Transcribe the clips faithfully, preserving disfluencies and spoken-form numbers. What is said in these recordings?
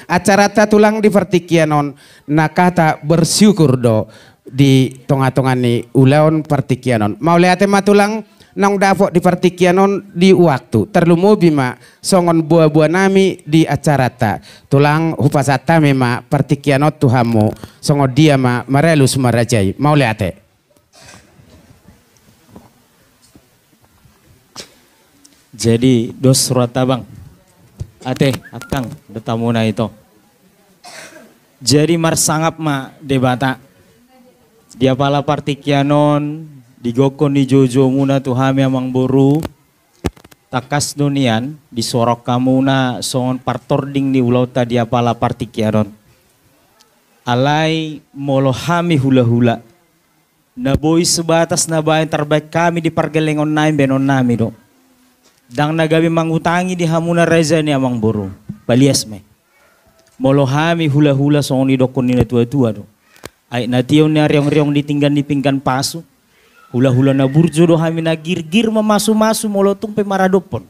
Acaranta tulang di partingkian on, na kata bersyukur do di tonga-tonga ni ulaon partingkian on. Mauliate ma tulang, naung dapot di partingkian on di waktu, tarlumobi ma songon boa-boa nami di acaranta. Tulang, hupasahat hami ma partingkian on tu hamu, songon dia ma maralus marajai. Mauliate. Jadi dos rohanta bang. Ate, angkang, do tamuna ito. Jadi marsangap ma Debata di apala partingkian on, di gokhon ni joujou muna tu hami amang boru. Tangkas do nian disuarahon hamuna songon partording ni ulaonta di apala partingkian on. Alai molo hami hula-hula, na boi sebatas na baen tarbaen hami di pargellengon nami, baenon nami do. Ndang na gabe mangutangi di hamuna raja ni amang boru. Palias ma i. Molo hami hula-hula songon didokhon ni natua-tua do. Aek na tio na riong-riong di tinggan ni pinggan pasu. Hula-hula na burju do hami na girgir mamasu-masu molo tung pe maradophon.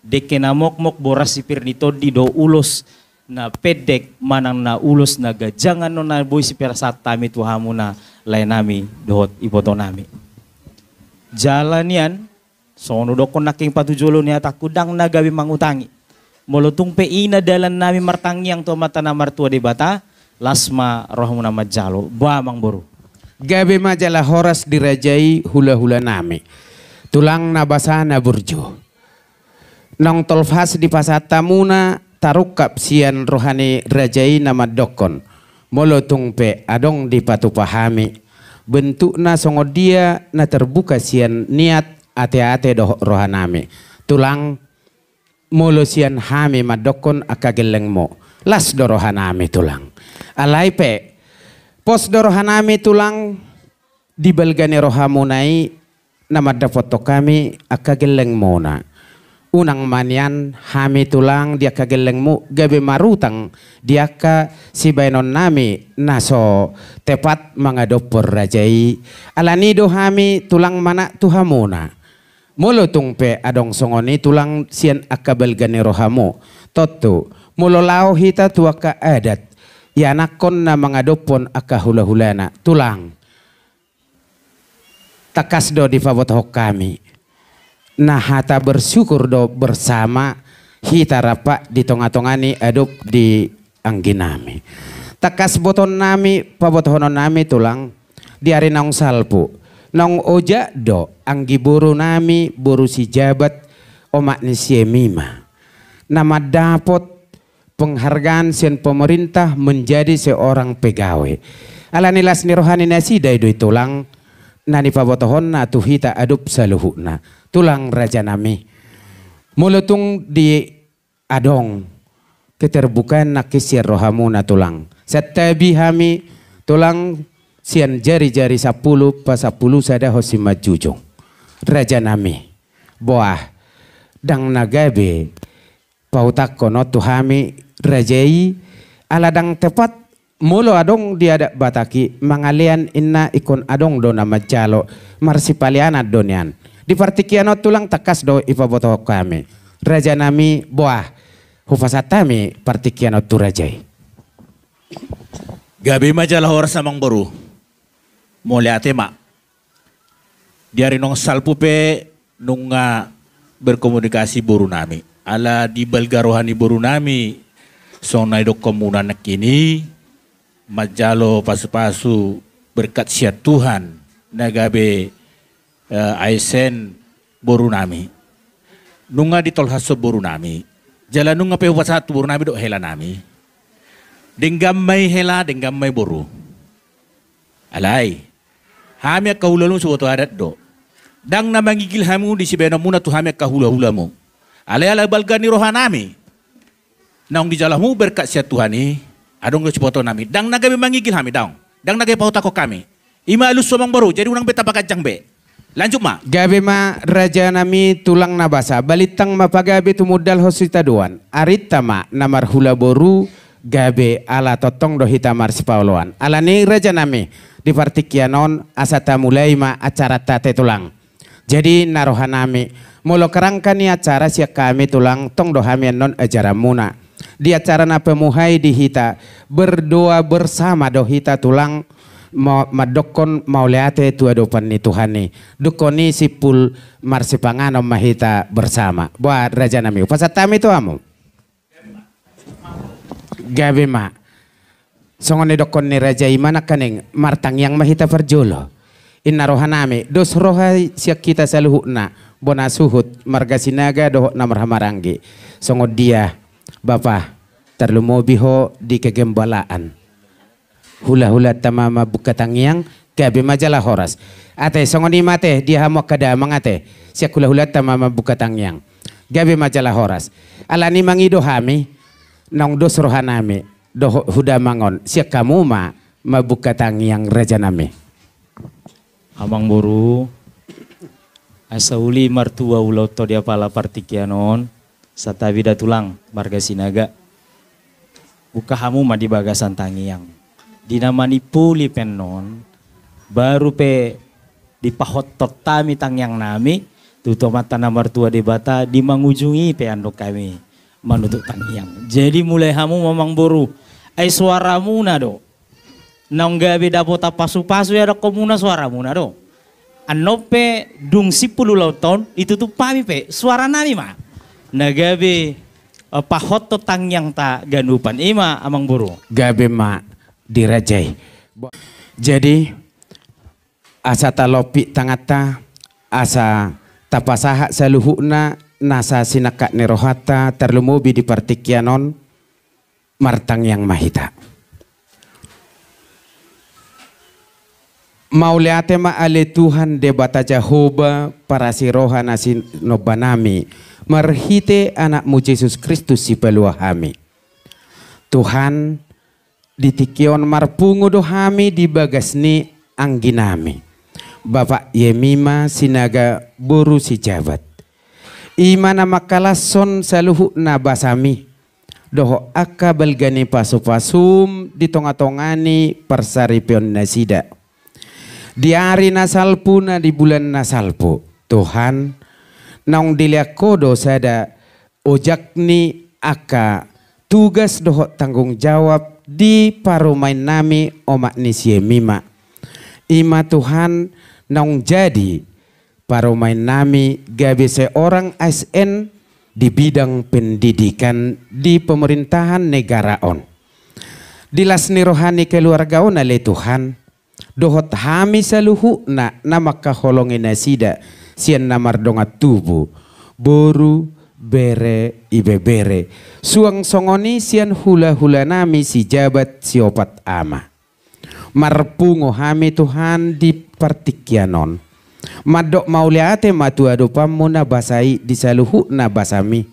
Dengke na mokmok boras sipir ni tondi do ulos na pendek manang na ulos na ganjang annon na boi sipasahat hami tu hamuna lae nami dohot iboto nami. Jala nian, songon hudokhon nangkin patujolo ni hatangku, ndang na gabe mangutangi. Molo tung pe i na dalan nami martangiang tu Amanta na martua Debata, las ma rohamuna manjalo. Boa amang boru. Gabe ma jala horas di raja i hula-hula nami. Tulang na basa na burju. Naung tolhas dipasahat hamuna tarungkap sian roha ni raja i na mandokhon. Molo tung pe adong dipatupa hami. Bentukna songon dia na terbuka sian niat ate-ate dohot roha nami. Tulang, molo sian hami mandokhon angka gellengmu. Las do roha nami tulang. Alai pe, pos do roha nami tulang, di balga ni rohamuna i na mandapothon hami angka gellengmuna. Unang ma nian hami tulang di angka gellengmu gabe marutang di angka sibaenon nami na so tepat mangadophon raja i. Alani do hami tulang manat tu hamuna. Molo tung pe adong songon i tulang sian angka balga ni rohamu. Tontu, molo laho hita tu angka adat, ianakhon na mangadophon angka hula-hulana. Tulang. Tangkas do dipabotohon hami. Na hata bersyukur do bersama hita rap di tonga-tonga ni adopan di anggi nami. Tangkas botohon nami, pabotohonon nami tulang di ari naung salpu. Naung ojak do anggi boru nami, boru Sijabat, omak ni si Emima. Na mandapot penghargaan sian pemerintah menjadi seorang pegawai. Alani las ni roha ni nasida i do i tulang na nipabotohonna tu hita adop saluhutna. Tulang raja nami. Molo tung di adong keterbukaan nangkin sian rohamuna tulang. Santabi hami tulang sian jari-jari sampulu pasampulu sada ho simanjujung. Raja nami. Boah. Ndang na gabe pautakhon on tu hami raja i, ala ndang tepat molo adong di adat Batak i mangalean inna ingkon adong do na manjalo, marsipaleanan do nian. Di partingkian on tulang tangkas do ipabotohon hami. Raja nami boah, hupasahat hami partingkian on tu raja i. Gabe ma jala horas amang boru. Mauliate ma. Di ari naung salpu pe nunga berkomunikasi boru nami. Ala di balga roha ni boru nami, songon na nidokmuna nangkin i, manjalo pasu-pasu berkat sian Tuhan, na gabe, eh, A S N boru nami. Nunga ditolhas boru nami. Jala nunga pe hupasahat tu boru nami dohot hela nami. Denggan ma i hela, denggan ma i boru. Alai. Hami angka hula-hulamu siboto adat do. Ndang na mangigil hamu di sibaenonmuna tu hami angka hula-hulamu. Alai ala balga ni roha nami. Naung dijalo hamu berkat sian Tuhan i. Adong do siboto nami. Ndang na gabe mangigil hami, daong. Ndang na gabe pautakhon hami. I ma alushu amang boru, jadi unang be tapaganjang be. Lanjut ma. Gabe ma raja nami tulang na basa, balintang ma pagabe tumundalhon sitadoan. Arinta ma na marhula boru, gabe ala tongtong do hita marsipaoloan. Alani raja nami, di partingkian on, asa tamulai ma acaranta ate tulang. Jadi na roha nami, molo kerangka ni acara sian hami tulang, tong do hami annon ajaranmuna. Di acara na pamuhai di hita, berdoa bersama do hita tulang, ma-, mandokkon mauliate tu adopan ni Tuhan i. Dungkon i simpul marsipanganon ma hita bersama. Boa, raja nami, hupasahat hami tu hamu. Gabe ma. Songon nidokkon ni raja i ma nangkaning, martangiang ma hita parjolo. Inna roha nami, dos roha sian hita saluhutna, bona suhut, marga Sinaga dohot na marhahamaranggi. Songon dia, bapa, tarlumobi ho di kegembalaan. Hulahulanta ma mambuka tangiang, gabe ma jala horas. Ate, songon i ma ate, dia hamu angka damang ate, sian hulahulanta ma mambuka tangiang. Gabe ma jala horas. Alani mangido hami, naung dos roha nami, dohot hu damang on, sian hamu ma mambuka tangiang raja nami. Amang boru, asa uli martua ulaonta di apala partingkian on, santabi da tulang, marga Sinaga. Buka hamu ma di bagasan tangiang. Di na manimpuli pe annon, baru pe dipahothot hami tangiang nami, tu Amanta na martua Debata, di mangujungi pe annon hami manutup tangiang. Jadi mulai hamu ma amang boru, ai soaramuna do. Naung gabe dapotan pasupasu ia dohononmuna soaramuna do. Annon pe dung simpul ulaonta on, ditutup hami pe, soara nami ma. Na gabe, eh, pahothot tangiangta ganupan i ma amang boru. Gabe ma di raja i. Jadi, asa talompit tanganta, asa tapasahat saluhutna, nasa sinangkap ni rohanta, tarlumobi di partingkian on, martangiang ma hita. Mauliate ma ale Tuhan Debata Jahowa, parasi roha na sinomba nami, marhite Anakmu Jesus Kristus sipalua hami. Tuhan, di tingki on marpungu do hami di bagas ni anggi nami, Bapak Yemima Sinaga boru Sijabat. I ma na mangkalashon saluhutna basami, dohot angka balga ni pasupasum di tongatonga ni parsaripeon nasida. Di ari na salpu na di bulan na salpu, Tuhan, naung dilehon Ho do sada ojak ni angka tugas dohot tanggung jawab di parumaen nami omak ni si Yemima. I ma Tuhan naung jadi parumaen nami gabe seorang A S N di bidang pendidikan di pemerintahan negara on. Di las ni roha ni keluarga on ale Tuhan, dohot hami saluhutna na mangkaholongi nasida sian na mardongan tubu, boru, bere, ibebere. Suang songon i sian hulahula nami Sijabat siopat ama. Marpungu hami Tuhan di partingkian on. Mandok mauliate ma tu adopanmu na basa i di saluhutna basami.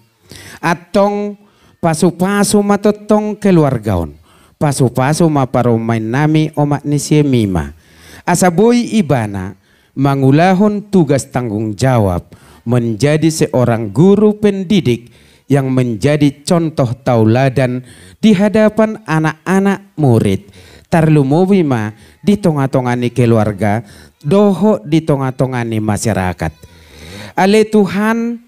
Antong pasupasu ma tongtong keluarga on. Pasupasu ma parumaen nami omak ni si Yemima. Asa boi ibana mangulahon tugas tanggung jawab menjadi seorang guru pendidik yang menjadi contoh tauladan di hadapan anak-anak murid, tarlumobi ma di tongatonga ni keluarga dohot di tongatonga ni masyarakat. Ale Tuhan,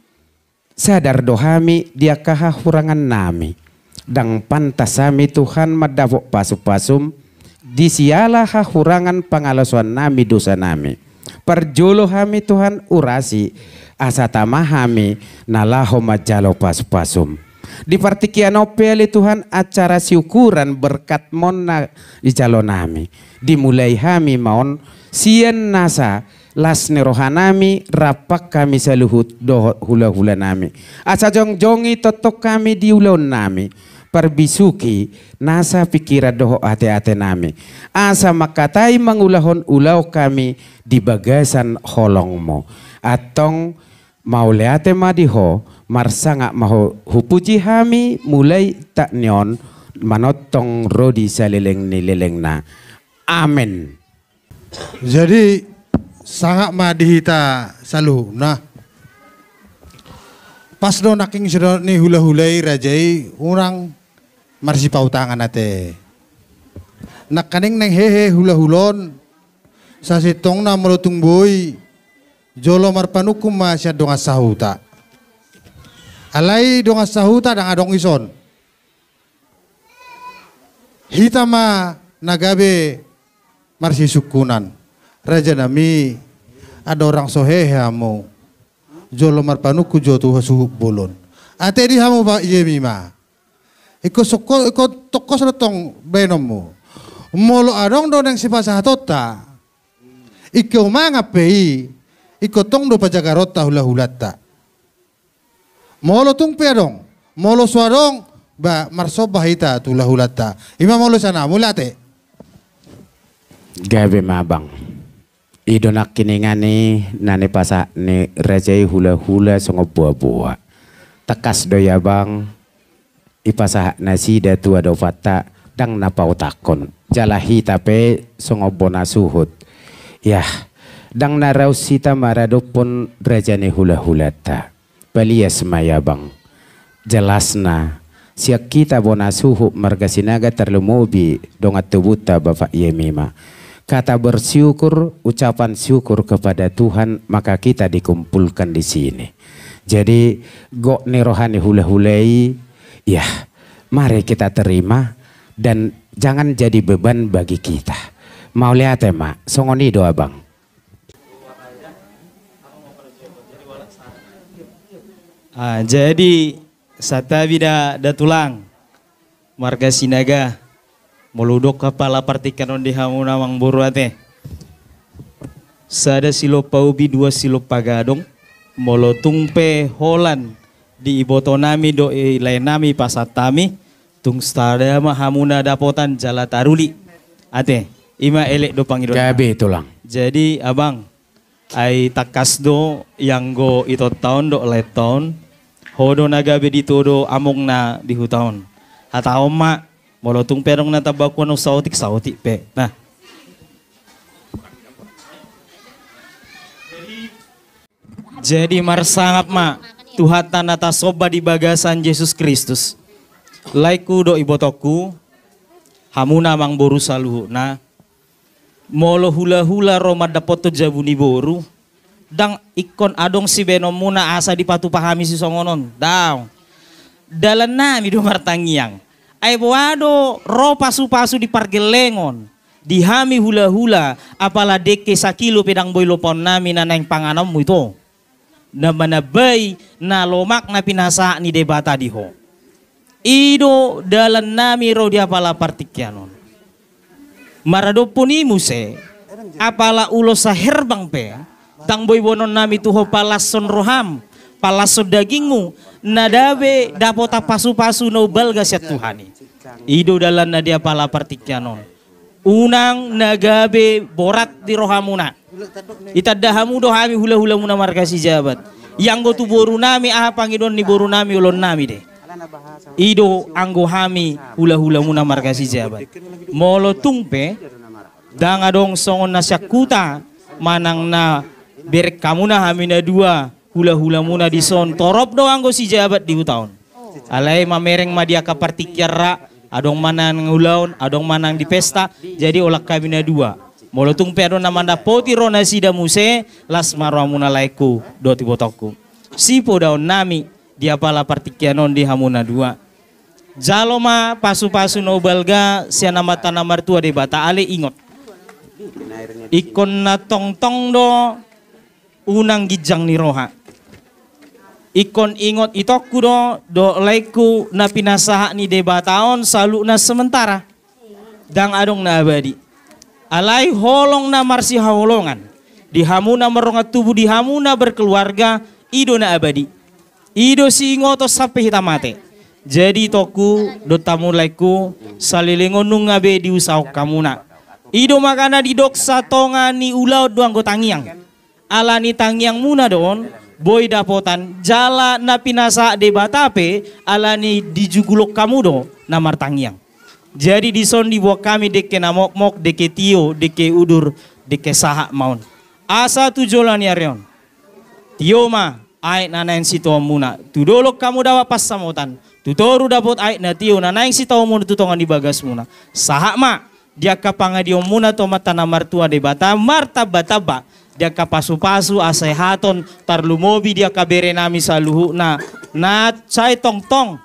sadar do hami di angka hahurangan nami. Ndang pantas hami Tuhan mandapot pasupasum di siala hahurangan pangalaosion nami dosa nami. Parjolo hami Tuhan urasi asa tama hami na laho manjalo pasupasum. Di partingkian on pe ale Tuhan acara syukuran berkatmon na dijalo nami. Dimulai hami ma on sian nasa las ni roha nami, rap hami saluhut dohot hulahula nami. Asa jongjong i tongtong hami di ulaon nami, parbisuhi nasa pingkiran dohot ateate nami. Asa mangkatai mangulahon ulaon hami di bagasan holongmu. Antong mauliate ma di Ho, marsangap ma Ho, hupuji hami mulai saat ni on manongtong ro di saleleng ni lelengna. Amen. Jadi sangap ma di hita saluhutna. Pas do nangkin sidok ni hulahula i raja i unang marsipautangan ate. Nangkaning naeng hehe hulahula on sasintongna molo tung boi jolo marpanungkun ma sian dongan sahuta. Alai dongan sahuta ndang adong dison. Hita ma na gabe marsisungkunan. Raja nami, andorang so hehe hamu, jolo marpanungkun jo tu hasuhut bolon. Ate di hamu, Pak Yemi ma. Ingkon songko-, ingkon tongkos do tong baenonmu. Molo adong do naeng sipasahatonta, ingkon mangan pe i, ingkon tong do pajagaronta hulahulanta. Molo tung pe adong, molo so adong, ba marsomba hita tu hulahulanta. I ma molo sian au, mauliate. Gabe ma, Abang. I do nangkiningan i na nipasahat ni raja i hulahula songon boaboa. Tangkas do i, Abang, dipasahat nasida tu adopanta, ndang na pautakhon. Jala hita pe songon bona suhut. Yah, ndang na raus hita maradophon raja ni hulahulanta. Palias ma i, Abang. Jelasna, sian hita bona suhut marga Sinaga, tarlumobi dongan tubunta Bapak Yemi ma. Kata bersyukur, ucapan syukur kepada Tuhan, maka kita dikumpulkan di sini. Jadi, gok ni roha ni hulahula i, ya, mari kita terima dan jangan jadi beban bagi kita. Mauliate ma, songon i do, Abang. Ah, jadi, santabi da, da tulang, marga Sinaga, molo hudok apala partingkian on di hamu na amangboru, ate. Sada silompa ubi, dua silompa gadong, molo tung pe holan di iboto nami dohot i lae nami pasahat hami, tung sada ma hamu na dapotan jala taruli. Ate, i ma elek do pangidoan. Gabe, tulang. Jadi, Abang, ai tangkas do, ianggo itoanta on dohot laenta on, ho do na gabe ditodo amongna di huta on. Hatahon ma, molo tung pe adong na tamba huanong saotik, saotik pe. Nah. Jadi marsangap ma Tuhanta na tasomba di bagasan Jesus Kristus. Laengku dohot ibotongku, hamu na amangboru saluhutna, molo hulahula ro mandapothon jabu ni boru, ndang ingkon adong sibaenonmuna asa dipatupa hami sisongon on. Daong. Dalan nami do martangiang. Ai boha do ro pasupasu di pargellengon, di hami hulahula, apala dengke sakilo pe ndang boi lopaon nami na naeng panganonmu ito. Na manambai na lomak na pinasahat ni Debata di ho. I do dalan nami ro di apala partingkian on. Maradophon i muse, apala ulos saherbang pe, ndang boi boanon nami tu ho palashon roham, palashon dagingmu, na gabe dapotan pasupasu na umbalga sian Tuhan i. I do dalanna di apala partingkian on. Unang na gabe borat di rohamuna. Itanda hamu do hami hulahulamuna marga Sijabat. Ianggo tu boru nami, aha pangidoan ni boru nami, oloan nami do i. I do anggo hami hulahulamuna marga Sijabat. Molo tung pe ndang adong songon na sian huta manang na bereng hamuna hami na dua, hulahulamuna dison, torop do anggo Sijabat di huta on. Alai mamereng ma di angka partingkian ra, adong ma na naeng ulaon, adong ma na naeng di pesta, jadi holan hami na dua. Molo tung pe adong na mandapothon ro nasida muse, las ma rohamuna laengku dohot ibotongku. Sipodaon nami di apala partingkian on di hamu na dua. Jalo ma pasupasu na umbalga sian Amanta na martua Debata, alai ingot, ingkon na tongtong do, unang ginjang ni roha. Ingkon ingot itongku do dohot laengku, na pinasahat ni Debata on saluhutna sementara. Ndang adong na abadi. Alai holong na marsihaholongan di hamu na mardongan tubu, di hamu na berkeluarga, i do na abadi. I do siingoton sampe hita mate. Jadi itongku dohot hamu laengku, saleleng on nunga be diusahahon hamuna. I do makana didok satonga ni ulaon do anggo tangiang. Ala ni tangiangmuna do on boi dapotan, jala na pinasahat Debata pe ala ni dijugulhon hamu do na martangiang. Jadi dison diboan hami dengke na mokmok, dengke tio, dengke udur, dengke sahat ma on. Asa tu joloan ni ari on, tio ma aek na naeng sitaonmuna. Tu dolok hamu dapot pansamotan, tu toru dapot aek na tio na naeng sitaonmuna tu tonga ni bagasmuna. Sahat ma di angka pangadionmuna tu Amanta na martua Debata, martambatamba di angka pasupasu, hasehaton, tarlumobi di angka bere nami saluhutna na sai tongtong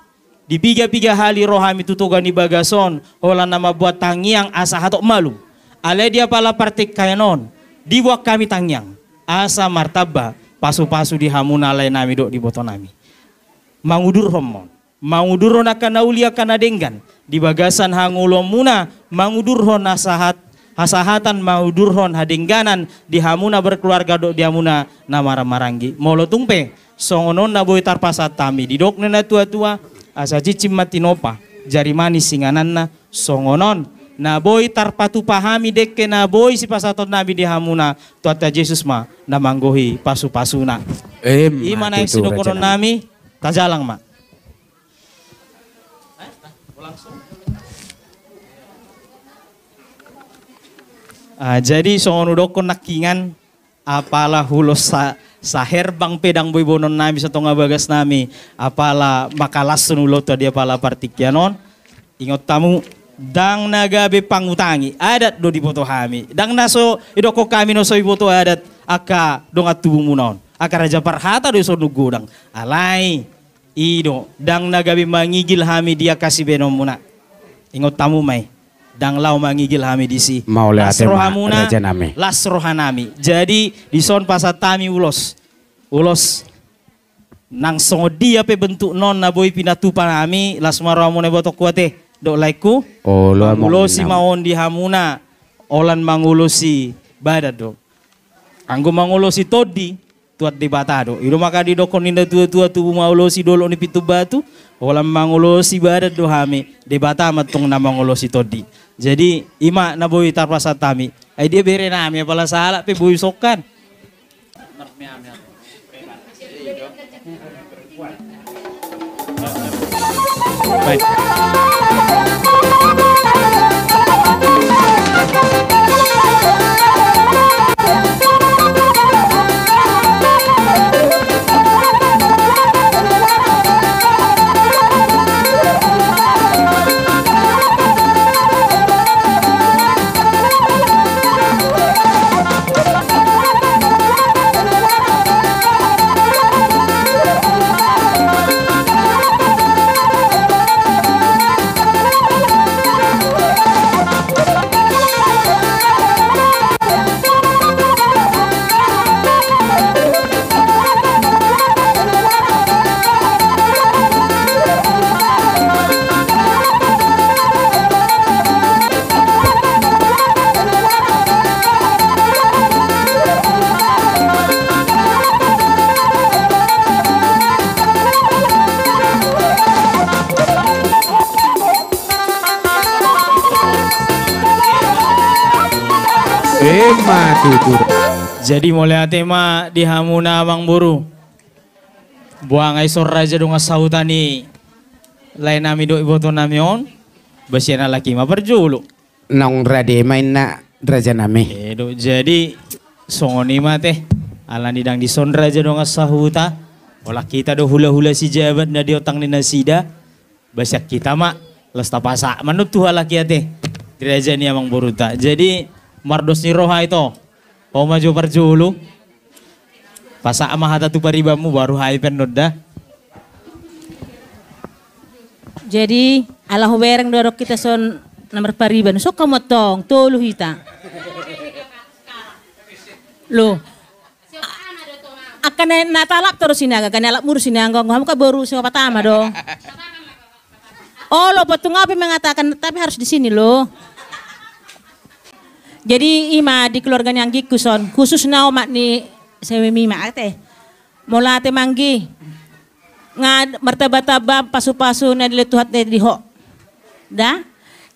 Di piga-piga hali ro hami tu toga ni bagas on, holan na mambuat tangiang asa hatop malum. Alai di apala partingkian on, dibuat hami tangiang asa martamba pasu-pasu di hamuna lae nami dohot di boto nami. Mangudurhon ma on, mangudurhon angka na uli, angka na denggan di bagasan hangoluanmuna, mangudurhon hasahat, hasahatan, mangudurhon hadengganan di hamuna berkeluarga dohot di hamuna na marhaha maranggi. Molo tung pe songon on na boi tarpasahat hami, didok ni na tua-tua, asa cincin ma tinompa, jari manis ingananna. Songon on na boi tarpatupa hami dengke na boi sipasahaton nami di hamuna, Tuhanta Jesus ma na manggohi pasu-pasuna. Ima na i sidohonon nami. Tajalang ma. Ah, jadi songon hudokkon nangkiningan, apala hulos sa-, saherbang pe ndang boi boanon nami satonga bagas nami, apala mangkalashon ulaonta di apala partingkian on. Ingot hamu, ndang na gabe pangutangi adat do diboto hami. Ndang na so idokkon hami na so iboto adat angka dongan tubumuna on. Angka raja parhata do i so nunga godang. Alai i do, ndang na gabe mangigil hami di angka sibahenonmuna. Ingot hamu ma i, ndang laho mangigil hami disi. Mauliate ma, las rohamuna, raja nami, las roha nami. Jadi dison pasahat hami ulos. Ulos. Nang songon dia pe bentukna on na boi pinatupa nami, las ma rohamuna, ibotoku ate dohot laengku. Olo, amang. Mangulosi ma on di hamuna, holan mangulosi badan do. Anggo mangulosi tondi, Tuhan Debata do. I do maka didokkon ni na tua-tua, tubu ma ulos i dolok ni pintu batu, holan mangulosi badan do hami, Debata ma antong na mangulosi tondi. Jadi ima na boi tarpasahat hami. Ai dia bere nami, apala sahalak pe boi songkan. Ima tutu. Jadi mauliate ma di hamuna amangboru. Boha nga dison raja dongan sahuta ni lae nami dohot iboto nami on, basian halak i ma parjolo. Naung rade ma inna, raja nami. I do, jadi songon i ma ate, alani ndang dison raja dongan sahuta, holan hita do hula-hula sijabat na di ontang ni nasida, basian hita ma, laos tapasahat ma on tu halak i ate, di raja ni amangborunta. Jadi mardos ni roha ito. Ho ma jo parjolo. Pasahat ma hata tu paribanmu, baru hami pe annon da. Jadi ala hubereng do adong hita son na marpariban, songkan ma antong tolu hita. Lo. Angka na, na talap torus Sinaga, angka na alap murus Sinaga, anggo hamu kan boru Sinaga patama do. Olo, patung au pe mengatakan, tapi harus di sini lo. Jadi ima di keluarga ni anggingku son, khususna omak ni Semi ma ate. Mauliate ma anggi. Nga martamba-tamba pasu-pasu na dilehon Tuhanta di ho. Da?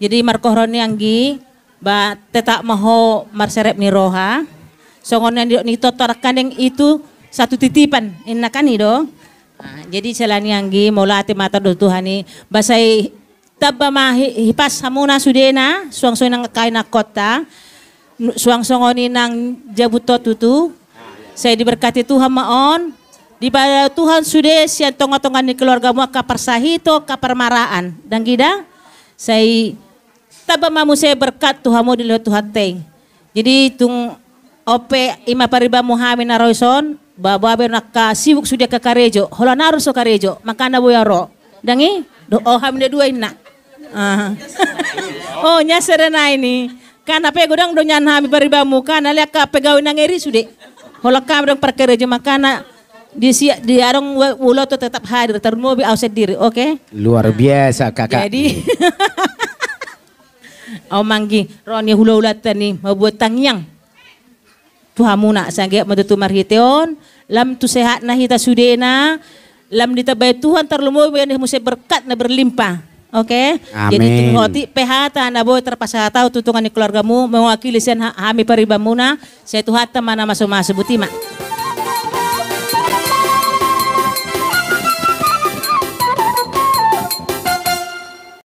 Jadi markohor ni anggi, ba tetap ma ho marserep ni roha. Songon na nidok ni tonton nangkaning, itu satu titipan, inna kan i do. Nah, jadi siala ni anggi, mauliate ma hata do Tuhan i, ba sai tamba ma hi-, hipas hamuna sudena, suang songon i nang angka inangkonta, nu-, suang songon i nang jabunta tutu, sai diberkati Tuhan ma on, dipaboa Tuhan sude sian tonga-tonga ni keluargamu angka parsahiton, angka parmaraan. Dang i da? Sai tamba ma muse berkat tu hamu dilehon Tuhanta i. Jadi tung on pe ima paribanmu hami na ro dison, ba boha be on angka sibuk sude angka karejo, holan ahu do so karejo, makana boi ahu ro. Dang i? Dohot hami na dua inna. Ah. Oh, nian sada nai ni. Kan hape godang do nian hami paribanmu, kan ale angka pegawai na ngeri sude. Holan hami do parkarejo, makana di si-, di adong ua-, uloto tetap hadir, tarlumobi au sendiri, oke? Luar biasa, Kakak. Jadi, au manggi, ro ni hula-hulanta ni, mambuat tangiang tu hamuna, sai anggiat ma tutu marhite on, lam tu sehatna hita sudena, lam ditambai Tuhan, tarlumobi muse berkatna berlimpah. Oke? Jadi, amin. Tung hot i pe hata na boi tarpasahat au tu tonga ni keluargamu, mewakili sian ha-, hami paribanmuna, sai Tuhanta ma na maso-maso, botima.